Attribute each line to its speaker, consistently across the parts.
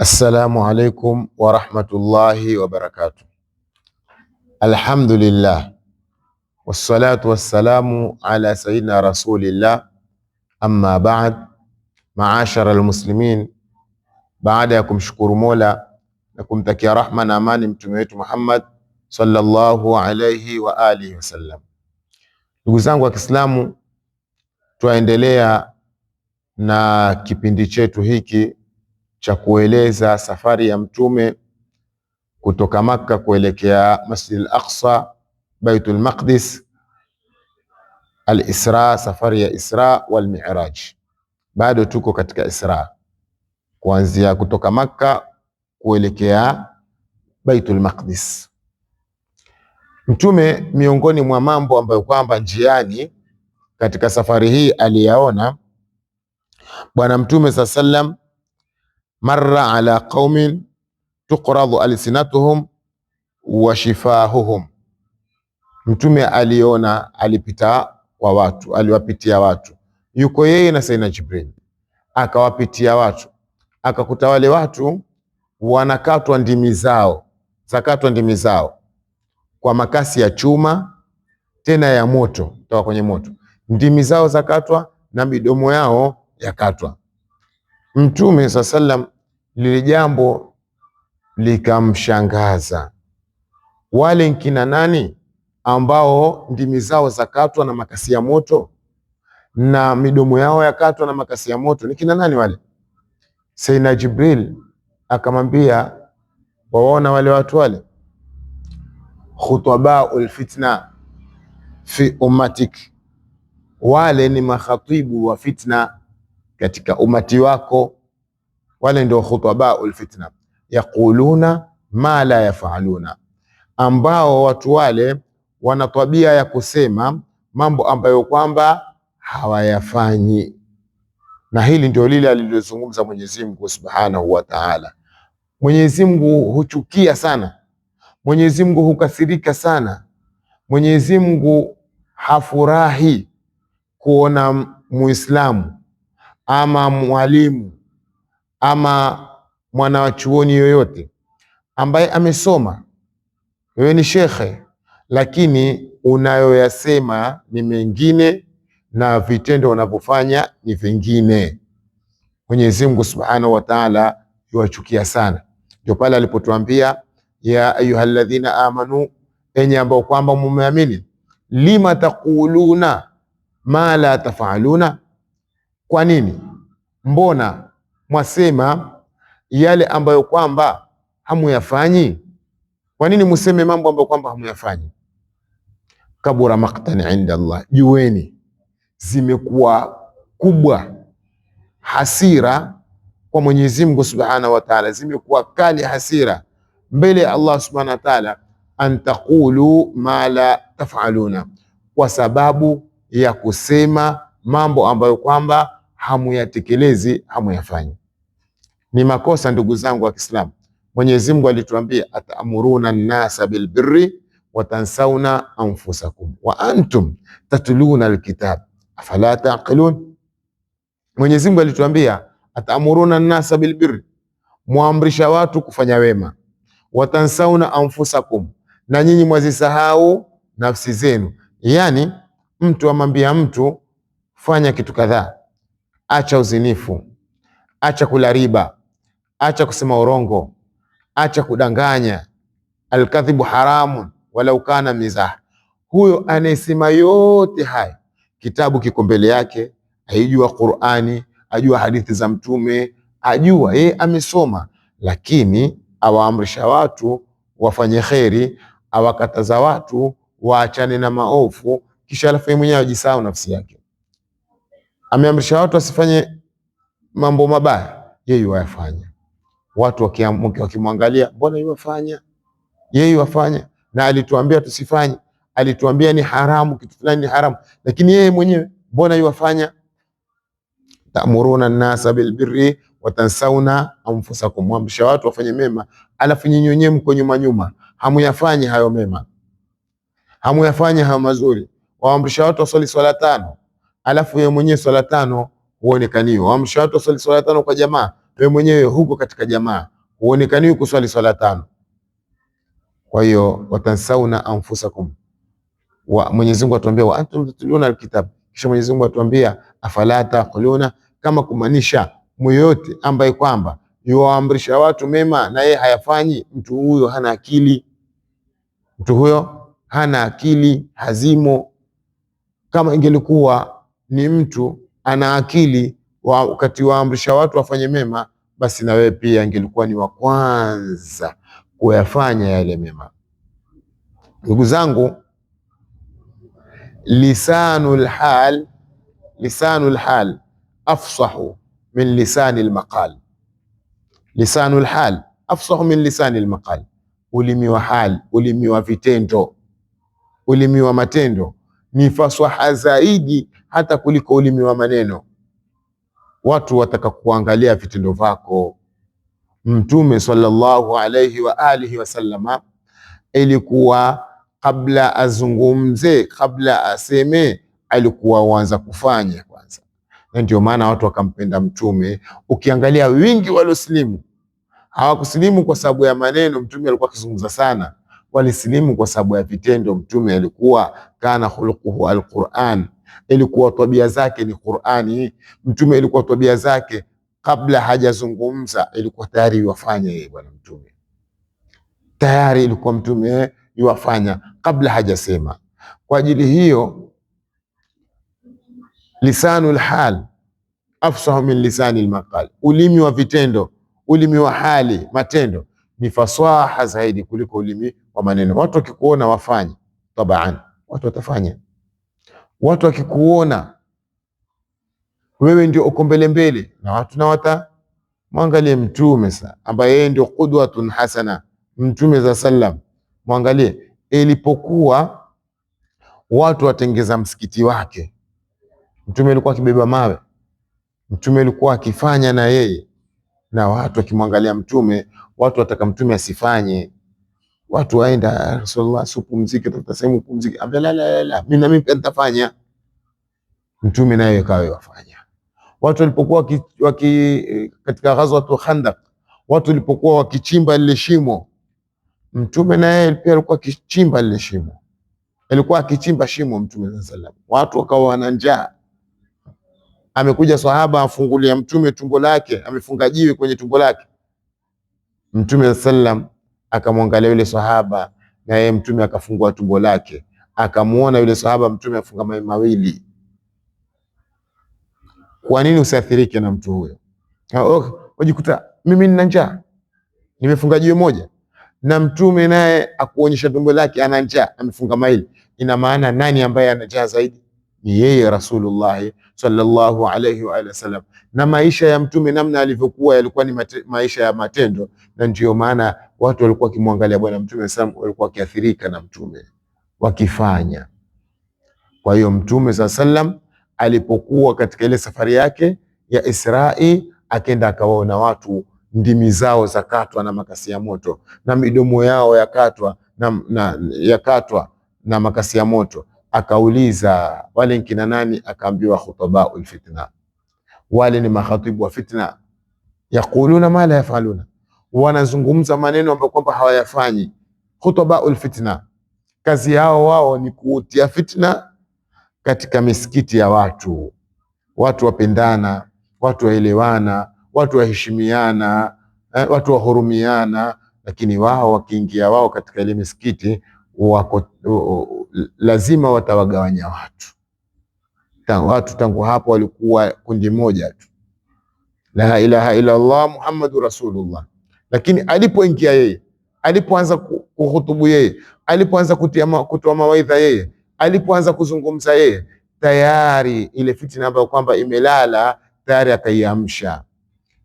Speaker 1: Assalamu alaikum warahmatullahi wabarakatuh. Alhamdulillah wassalatu wassalamu ala sayyidina rasulillah, amma baad. Maashara almuslimin, baada ya kumshukuru Mola na kumtakia rahma na amani mtume wetu Muhammad sallallahu alayhi wa alihi wasallam. Ndugu zangu wa Kiislamu, twaendelea na kipindi chetu hiki cha kueleza safari ya mtume kutoka Makka kuelekea Masjid al-Aqsa, Baitul Maqdis, al-Isra, safari ya Isra wal Mi'raj. Bado tuko katika Isra, kuanzia kutoka Makka kuelekea Baitul Maqdis. Mtume, miongoni mwa mambo ambayo kwamba njiani katika safari hii aliyaona Bwana Mtume sa sallam, marra ala qaumin tuqradu alsinatuhum wa shifahuhum. Mtume aliona, alipita kwa watu, aliwapitia watu, yuko yeye na Sayyidina Jibril, akawapitia watu, akakuta wale watu wanakatwa ndimi zao, zakatwa ndimi zao kwa makasi ya chuma, tena ya moto, kutoka kwenye moto, ndimi zao zakatwa na midomo yao yakatwa. Mtume saa sallam, lile jambo likamshangaza. Wale nkina nani ambao ndimi zao zakatwa na makasi ya moto na midomo yao yakatwa na makasi ya moto, ni kina nani wale? Sayyidina Jibril akamwambia, wawaona wale watu wale, khutabaul fitna fi ummatik, wale ni makhatibu wa fitna katika umati wako, wale ndio khutabaul fitna, yaquluna ma la yafaluna, ambao watu wale wana tabia ya kusema mambo ambayo kwamba hawayafanyi. Na hili ndio lile alilozungumza Mwenyezi Mungu Subhanahu wa Ta'ala. Mwenyezi Mungu huchukia sana, Mwenyezi Mungu hukasirika sana, Mwenyezi Mungu hafurahi kuona Muislamu ama mwalimu ama mwanachuoni yoyote ambaye amesoma, wewe ni shekhe, lakini unayoyasema ni mengine na vitendo unavyofanya ni vingine. Mwenyezi Mungu Subhanahu wa Ta'ala yuwachukia sana. Ndio pale alipotuambia ya ayyuhalladhina amanu, enyi ambao kwamba mumeamini, lima taquluna ma la tafaluna, kwa nini mbona mwasema yale ambayo kwamba hamuyafanyi? Kwa nini museme mambo ambayo kwamba hamuyafanyi? Kabura maktan inda Allah, jueni zimekuwa kubwa hasira kwa Mwenyezi Mungu Subhanahu wa Ta'ala, zimekuwa kali hasira mbele ya Allah Subhanahu wa Ta'ala, an taqulu ma la tafaluna, kwa sababu ya kusema mambo ambayo kwamba hamuyatekelezi, hamuyafanyi. Ni makosa ndugu zangu wa Kiislamu. Mwenyezi Mungu alituambia atamuruna nnasa bilbirri watansauna anfusakum wa antum tatluna alkitab afala taqilun. Mwenyezi Mungu alituambia atamuruna nnasa bilbirri, muamrisha watu kufanya wema, watansauna anfusakum, na nyinyi mwazisahau nafsi zenu. Yani mtu amwambia mtu fanya kitu kadhaa, acha uzinifu, acha kula riba, acha kusema urongo, acha kudanganya, alkadhibu haramun walau kana mizah. Huyo anayesema yote haya, kitabu kiko mbele yake, aijua Qur'ani, ajua hadithi za Mtume, ajua yeye amesoma, lakini awaamrisha watu wafanye kheri, awakataza watu waachane na maovu, kisha alafu yeye mwenyewe ajisahau nafsi yake. Ameamrisha watu wasifanye mambo mabaya, yeye yuwafanya. Watu wakimwangalia, mbona yuwafanya? Yeye yuwafanya, na alituambia tusifanye, alituambia ni haramu, kitu fulani ni haramu, lakini yeye mwenyewe mbona yuwafanya? Ta'muruna nnasa bilbirri watansauna anfusakum, mwamrisha watu wafanye mema, alafu nyinyi wenyewe mko nyuma nyuma, hamuyafanyi hayo mema, hamuyafanyi hayo mazuri. Waamrisha watu waswali swala tano, alafu yeye mwenyewe swala tano huonekaniwa. Waamrisha watu waswali swala tano kwa jamaa, Wewe mwenyewe huko katika jamaa huonekaniwi kuswali swala tano. Kwa hiyo watansauna anfusakum, wa Mwenyezi Mungu atuambia wa antum tatluna alkitab, kisha Mwenyezi Mungu atuambia afala taquluna, kama kumaanisha yoyote ambaye kwamba yuwaamrisha watu mema na yeye hayafanyi, mtu huyo hana akili, mtu huyo hana akili, hazimo. Kama ingelikuwa ni mtu ana akili wakati waamrisha watu wafanye mema, basi na wewe pia ingelikuwa ni wa kwanza kuyafanya yale mema. Ndugu zangu, lisanul hal, lisanul hal afsahu min lisanil maqal. Lisanul hal afsahu min lisanil maqal, ulimi wa hal, ulimi wa vitendo, ulimi wa matendo ni fasaha zaidi hata kuliko ulimi wa maneno. Watu wataka kuangalia vitendo vako. Mtume sallallahu alayhi wa alihi wasallama ilikuwa kabla azungumze, kabla aseme, alikuwa uanza kufanya kwanza, na ndio maana watu wakampenda Mtume. Ukiangalia wingi waliosilimu hawakusilimu kwa sababu ya maneno, Mtume alikuwa akizungumza sana, walisilimu kwa sababu ya vitendo. Mtume alikuwa kana khuluquhu alquran, ilikuwa tabia zake ni Qurani. Mtume ilikuwa tabia zake kabla hajazungumza ilikuwa tayari yuwafanya yeye, bwana Mtume tayari ilikuwa Mtume yuwafanya kabla hajasema. Kwa ajili hiyo, lisanul hal afsahu min lisanil maqal, ulimi wa vitendo, ulimi wa hali, matendo ni fasaha zaidi kuliko ulimi wa maneno. Watu wakikuona wafanye, tabaan, watu watafanya. Watu wakikuona wewe ndio uko mbele mbele na watu na wata mwangalie Mtume sa ambaye yeye ndio qudwatun hasana, Mtume za sallam, mwangalie ilipokuwa watu watengeza msikiti wake, Mtume alikuwa akibeba mawe, Mtume alikuwa akifanya na yeye, na watu wakimwangalia Mtume, watu wataka Mtume asifanye, watu waenda, Rasulullah, supumzike, tafuta sehemu upumzike. Ambia la la la, mimi na mimi pia nitafanya. Mtume naye ikawa wafanya. Watu walipokuwa katika ghazwatu Khandaq, watu walipokuwa wakichimba lile shimo, Mtume naye pia alikuwa akichimba lile shimo, alikuwa akichimba shimo Mtume sallallahu alaihi wasallam. Watu wakawa wana njaa, amekuja sahaba afungulia Mtume tumbo lake, amefunga jiwe kwenye tumbo lake. Mtume sallam akamwangalia yule sahaba, na yeye Mtume akafungua tumbo lake, akamuona yule sahaba, Mtume afunga mawe mawili. Kwa nini usiathirike na mtu huyo? Wajikuta mimi nina njaa, nimefunga jiwe moja, na Mtume naye akuonyesha tumbo lake ana njaa, amefunga maili. Ina maana nani ambaye ana njaa zaidi? Ni yeye Rasulullah sallallahu alayhi wa alihi wasallam. Na maisha ya Mtume namna alivyokuwa yalikuwa ni maisha ya matendo, na ndio maana watu walikuwa wakimwangalia bwana Mtume sallam, walikuwa wakiathirika na Mtume wakifanya. Kwa hiyo Mtume sallam alipokuwa katika ile safari yake ya Israi, akenda akawaona watu ndimi zao zakatwa na makasi ya moto na midomo yao yakatwa yakatwa na makasi ya moto. Akauliza wale nkina nani? Akaambiwa khutabaul fitna, wale ni makhatibu wa fitna. Yaquluna ma la yafaluna, wanazungumza maneno ambayo kwamba hawayafanyi. Khutabaul fitna, kazi yao wao ni kutia fitna katika misikiti ya watu, watu wapendana, watu waelewana, watu waheshimiana, watu wahurumiana, lakini wao wakiingia wao katika ile misikiti wako lazima watawagawanya watu. Watu tangu hapo walikuwa kundi moja tu, la ilaha illa Allah Muhammadu Rasulullah. Lakini alipoingia yeye, alipoanza kuhutubu yeye, alipoanza kutoa mawaidha yeye, alipoanza kuzungumza yeye, tayari ile fitina ambayo kwamba imelala tayari akaiamsha.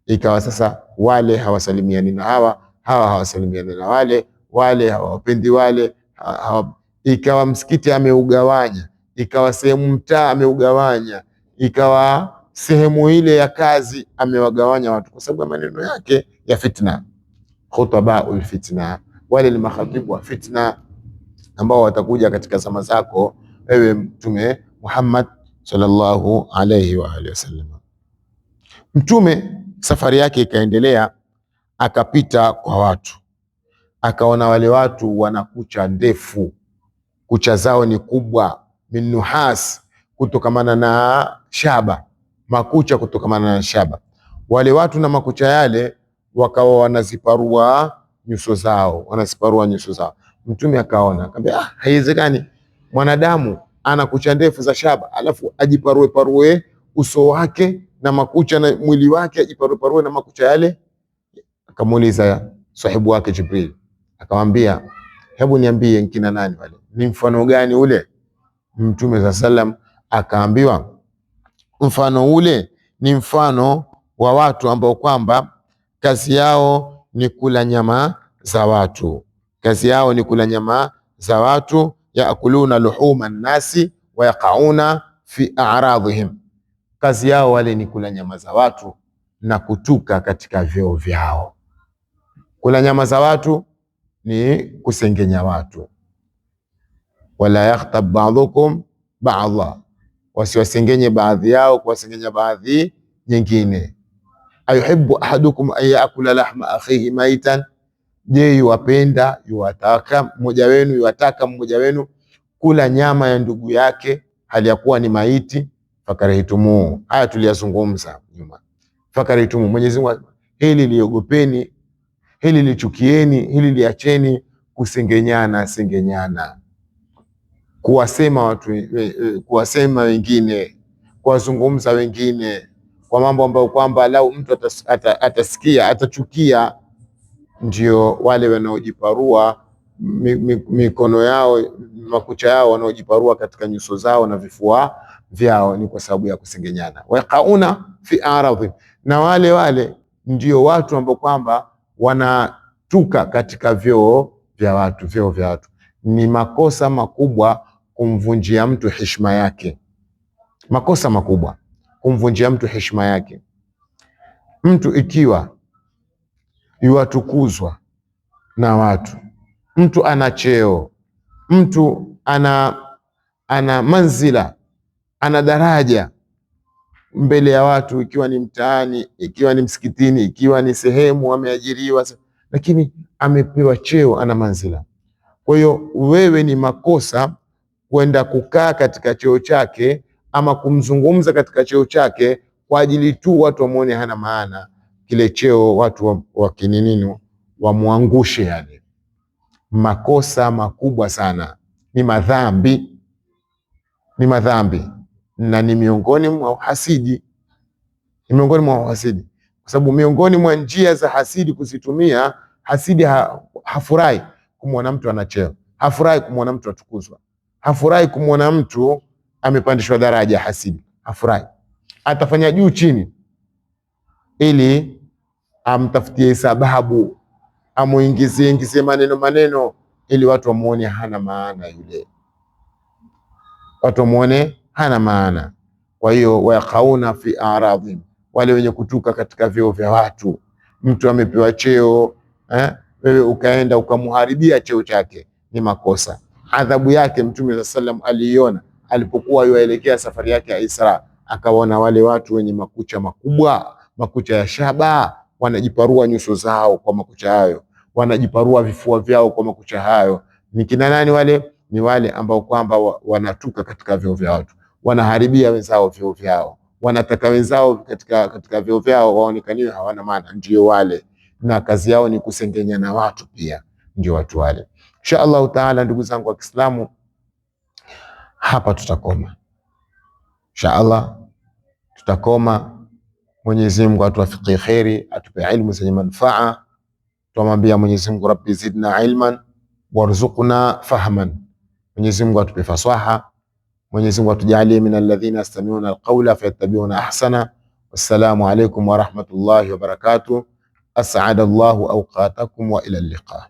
Speaker 1: Ikawa sasa wale hawasalimiani na hawa, hawa hawasalimiani na wale, wale hawapendi wale hawa. Ikawa msikiti ameugawanya, ikawa sehemu mtaa ameugawanya, ikawa sehemu ile ya kazi amewagawanya watu kwa sababu ya maneno yake ya fitna. Khutabaul fitna, wale ni makhatibu wa fitna ambao watakuja katika zama zako ewe Mtume Muhammad sallallahu alayhi wa alihi wasallam. Mtume Safari yake ikaendelea, akapita kwa watu, akaona wale watu wana kucha ndefu, kucha zao ni kubwa, min nuhas, kutokamana na shaba, makucha kutokamana na shaba. Wale watu na makucha yale wakawa wanaziparua nyuso zao, wanaziparua nyuso zao. Mtume akaona, akamwambia, ah, haiwezekani mwanadamu ana kucha ndefu za shaba alafu ajiparue parue uso wake na makucha na mwili wake ajiparue parue na makucha yale. Akamuuliza sahibu wake Jibril, akamwambia, hebu niambie nkina nani wale, ni mfano gani ule? Mtume za sallam akaambiwa mfano ule ni mfano wa watu ambao kwamba kazi yao ni kula nyama za watu, kazi yao ni kula nyama za watu, yaakuluna luhuma nnasi wa yaqauna fi a'radhihim, kazi yao wale ni kula nyama za watu na kutuka katika vyoo vyao. Kula nyama za watu ni kusengenya watu. Wala yaghtab ba'dukum ba'dha, wasiwasengenye baadhi yao kuwasengenya baadhi nyingine. Ayuhibbu ahadukum an yaakula lahma akhihi maitan, je, yuwapenda yuwataka mmoja wenu yuwataka mmoja wenu kula nyama ya ndugu yake hali ya kuwa ni maiti? Fakarihitumu. Haya tuliyazungumza nyuma. Fakarihitumu, Mwenyezi Mungu, hili liogopeni, hili lichukieni, hili liacheni, kusengenyana sengenyana, kuwasema watu, kuwasema wengine, kuwazungumza wengine kwa mambo ambayo kwamba lau mtu atasikia atachukia. Ndio wale wanaojiparua mikono yao makucha yao, wanaojiparua katika nyuso zao na vifua vyao, ni kwa sababu ya kusengenyana. Waqauna fi aradhi, na wale wale ndio watu ambao kwamba wanatuka katika vyoo vya watu, vyoo vya watu. Ni makosa makubwa kumvunjia mtu heshima yake, makosa makubwa kumvunjia mtu heshima yake. Mtu ikiwa yuwatukuzwa na watu, mtu ana cheo, mtu ana manzila, ana daraja mbele ya watu, ikiwa ni mtaani, ikiwa ni msikitini, ikiwa ni sehemu ameajiriwa, lakini amepewa cheo, ana manzila. Kwa hiyo wewe ni makosa kwenda kukaa katika cheo chake ama kumzungumza katika cheo chake kwa ajili tu watu wamuone hana maana kile cheo, watu wakinininu wamwangushe. Yani makosa makubwa sana, ni madhambi, ni madhambi na ni miongoni mwa uhasidi, ni miongoni mwa uhasidi, kwa sababu miongoni mwa njia za hasidi kuzitumia, hasidi hafurahi kumwona mtu ana cheo, hafurahi kumwona mtu atukuzwa, hafurahi kumwona mtu amepandishwa daraja. Hasidi hafurahi, atafanya juu chini ili amtafutie sababu, amuingizie ingizie maneno maneno, ili watu wamuone hana maana yule, watu wamuone hana maana. Kwa hiyo wayaqauna fi aradhim, wale wenye kutuka katika vyeo vya watu. Mtu amepewa cheo wewe ukaenda ukamuharibia cheo chake, ni makosa. Adhabu yake Mtume sallallahu alaihi wasallam aliiona alipokuwa yuaelekea safari yake ya Isra, akawaona wale watu wenye makucha makubwa, makucha ya shaba, wanajiparua nyuso zao kwa makucha hayo, wanajiparua vifua vyao kwa makucha hayo. Ni kina nani wale? Ni wale ambao kwamba wanatuka katika vyeo vya watu, wanaharibia wenzao vyeo vyao, wanataka wenzao katika vyeo vyao waonekaniwe hawana maana. Ndio wale, na kazi yao ni kusengenya na watu pia, ndio watu wale. Insha Allahu taala, ndugu zangu wa Kiislamu, hapa tutakoma insha Allah, tutakoma. Mwenyezi Mungu atuwafikie kheri, atupe ilmu zenye manufaa. Twamwambia Mwenyezi Mungu, rabbi zidna ilman warzuqna fahman. Mwenyezi Mungu atupe fasaha, Mwenyezi Mungu atujalie min alladhina yastami'una alqawla fayattabi'una ahsana. Wassalamu alaykum wa rahmatullahi wa barakatuh. As'ada Allahu awqatakum wa ila al-liqa.